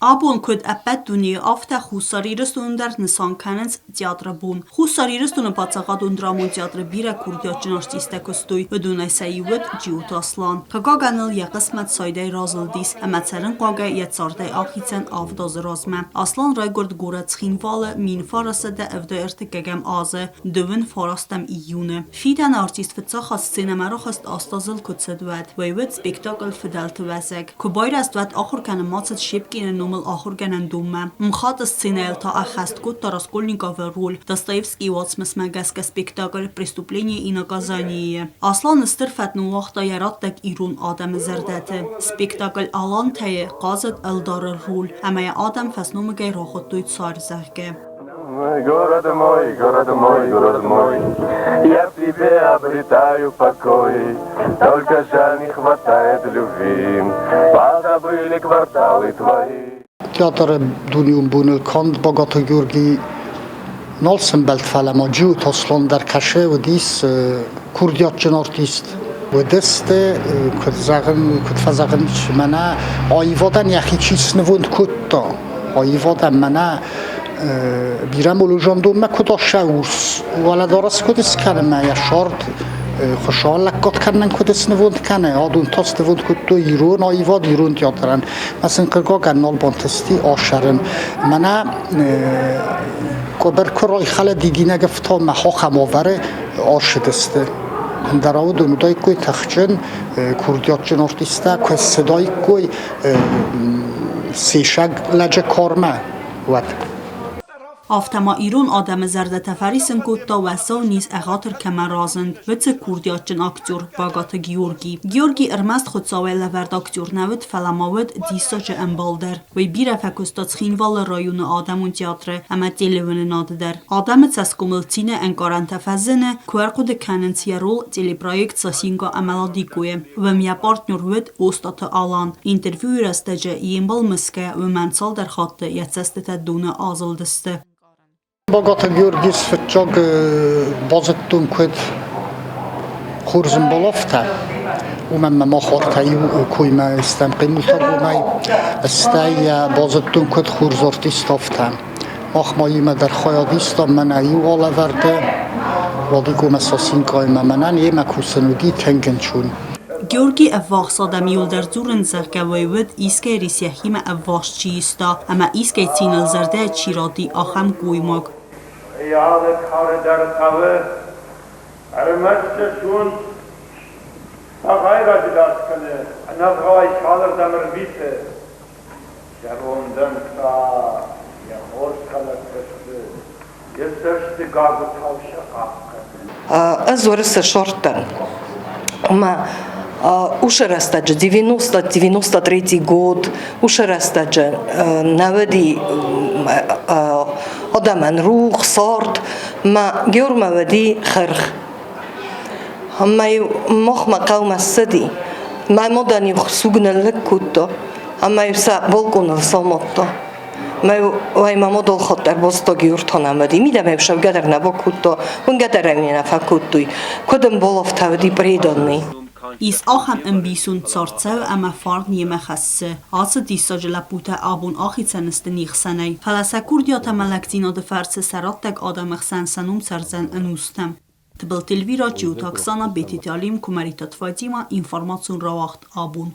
Абон куыд ӕппӕт дунейы, афтӕ Хуссар Ирыстоны дӕр нысан кӕнынц театры бон. Хуссар Ирыстоны паддзахадон драмон театры бирӕ курдиатджын артисттӕ куыстой, уыдонӕй сӕ иу уыд Джиоты Аслан. Хъыгагӕн ыл йӕ хъысмӕт сайдӕй разылдис ӕмӕ цӕрынхъуагӕй йӕ цардӕй ахицӕн 7 азы размӕ. Аслан райгуырд горӕт Цхинвалы 1973 азы, дыууын фарастӕм июны. Фидӕны артист фыццаг хатт сценӕмӕ рахызт 8 азыл куы цыд, уӕд. Уый уыд спектакль «Фыдӕлты уӕзӕг». Куы байрӕзт, уӕд ахуыр кӕнынмӕ цыд Щепкины номыл ахуыргӕнӕндонмӕ. МХАТ-ы сценӕйыл та ӕххӕст кодта Раскольниковы роль Достоевскийы уацмысмӕ гӕсгӕ спектакль «Преступление и наказание»-йы. Аслан стыр фӕд ныууагъта йӕ раттӕг ирон адӕмы зӕрдӕты. Спектакль «Алантӕ»-йы хъазыд ӕлдары роль, ӕмӕ йӕ адӕм фӕсномыгӕй рахуыдтой «Царь», зӕгъгӕ. Город мой, город мой, город мой, я в тебе обретаю покой. Только жаль, не хватает любви, позабыли кварталы твои. Театры дунеон боныл канд Багаты Георгий нал сӕмбӕлд, фӕлӕ ма Джиоты Аслан дӕр кӕсы, уыдис курдиатджын артист. Уыдысты, куыд зӕгъын, куыд фӕзӕгъынц, мӕнӕ аивадӕн йӕхи чи снывонд кодта, аивадӕн мӕнӕ бирӕ молозондонмӕ куыд ассӕуынц, уӕлӕдарӕс куыд скӕны мӕ йӕ сӕрд Хуыцауӕн лӕггад кӕнынӕн куыд снывонд кӕны, адон та снывонд кодтой ирон аивад, ирон театрӕн. Мӕ сын хъыгагӕн нал бантысти асӕрын. Мӕнӕ къуыбыр куы райхӕлы дидинӕг ӕфтаумӕ хохӕм уавӕры ӕрсыдысты. Ӕндӕра уыдон уыдаиккой тыхджын, курдиатджын артисттӕ, куы цыдаиккой сисӕг лӕджы кармӕ, уӕд. Афтӕ ма ирон адӕмы зӕрдӕтӕ фӕрисын кодта уӕззау низ ӕгъатыр кӕмӕн разынд, уыцы курдиатджын актер Багаты Георги. Георги ӕрмӕст Хуыцауӕй лӕвӕрд актер нӕ уыд, фӕлӕ ма уыд диссаджы ӕмбал дӕр. Уый бирӕ фӕкуыста Цхинвалы районы адӕмон театры ӕмӕ телеуынынады дӕр. Адӕмы цӕсгомыл цины ӕнкъарӕнтӕ фӕзыны, куы ӕрхъуыды кӕнынц йӕ роль телепроект Сосинка ӕмӕ Ладикойы. Уым йӕ партнер уыд Остъаты Алан. Интервьюйы рӕстӕджы йе мбал мысгӕ уымӕн цалдӕр хатты йӕ цӕстытӕ доны азылдысты. Багаты Георгий фыццаг базыдтон куыд хорз ӕмбал афтӕ. Уымӕн мӕ мах ӕртӕ иу коймӕ стӕм хъимултагомӕй, стӕй йӕ базыдтон куыд хорз артист афтӕ. Мах ма имӕ дӕр хайад истам мӕнӕ иу алӕвӕрды, Владикомӕ Сосинкъаймӕ мӕнӕн йемӕ кусын уыди тынг ӕнцон. Георги ӕввахс адӕм иуылдӕр дзурынц, зӕгъгӕ, уый уыд, искӕй рис йӕхимӕ ӕввахс чи иста ӕмӕ искӕй циныл зӕрдӕйӕ чи ради, ахӕм гоймаг. Алы кары дӕр хъӕуы ӕрмӕст сӕ сонт цагъайраджы дард кӕны, ӕнӕвгъауӕй цалырдӕм ӕрвиты. Зӕрондӕн та йӕ хорз хӕлӕрттӕ сты, йӕ цӕсты гагуытау сӕ хъахъхъӕны. Ӕз Уӕрӕсе сордтӕн. Ӕмӕ уыцы рӕстӕджы 90-93 год уыцы рӕстӕджы нӕ уыди адӕмӕн рух, цард, мӕ Геормӕ уыди хырх. Ӕмӕ-иу махмӕ хъӕумӕ ссыди. Мӕ мадӕн-иу суг ныллыг кодта ӕмӕ-иу сӕ балкъоныл самадта. Мӕ мӕ мадӕл хатт ӕрбацыдта Геортанӕмӕ, мидӕмӕ сӕвгӕ дӕр нӕ бакодта, уынгӕ дӕр ӕй нӕ фӕкодтой. Куыд ӕмбал, афтӕ уыди преданный. Ис ахӕм ӕмбисонд цард-цӕуы ӕмӕ фарн йемӕ хӕссы. Ацы диссаджы лӕппутӕ абон ахицӕн сты не хсӕнӕй, фӕлӕ сӕ курдиат ӕмӕ лӕгдзинады фӕрцы сӕ раттӕг адӕмы хсӕн сӕ ном цӕрдзӕн ӕнустӕм. Тыбылты Эльвира, Джиоты Оксана, Бететы Алим, Куымӕридтаты Фатимӕ, информацион рауагъд абон.